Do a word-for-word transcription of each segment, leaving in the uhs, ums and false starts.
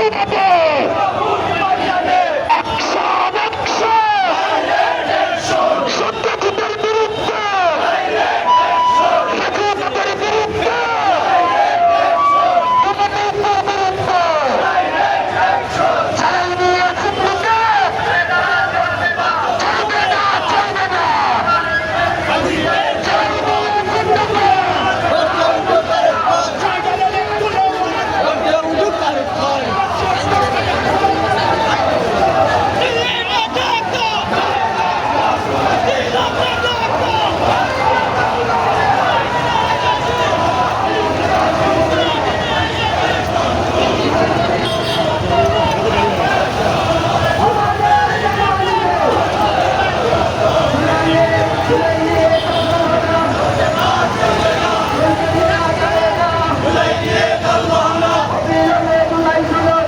Action, action! সন্ত্রাসীদের বিরুদ্ধে! সন্ত্রাসীদের বিরুদ্ধে! দুর্নীতির বিরুদ্ধে! ছাড়াই নিয়ে আছেন মুখে! চলবে না, চলবে না! ছাড়াই নিয়ে আছেন মুখে!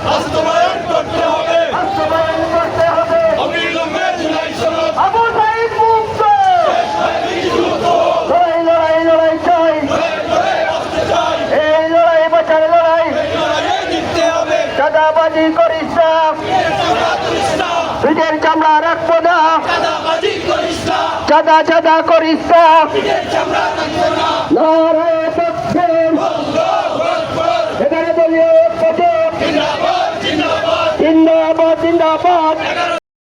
বাস্তবায়ন করতে হবে। বাস্তবায়ন করতে হবে। অবিলম্বে জুলাই সনদ। আবু সাইদ মুক্ত। লড়াই, লড়াই, লড়াই চাই। লড়াই, লড়াই বাঁচতে চাই। এই লড়াই বাঁচার লড়াই। এই লড়াইয়ে জিততে হবে। চাঁদাবাজি করিস না। পিঠের চামড়া তুলিস না। পিঠের চামড়া রাখবো না। চাঁদাবাজি করিস না। চাঁদা, চাঁদা করিস না। পিঠের চামড়া রাখবো না। নারায়ে তাকবীর। আল্লাহু আকবার। এগারো দলীয় ঐক্যজোট। জিন্দাবাদ, জিন্দাবাদ। জিন্দাবাদ, জিন্দাবাদ।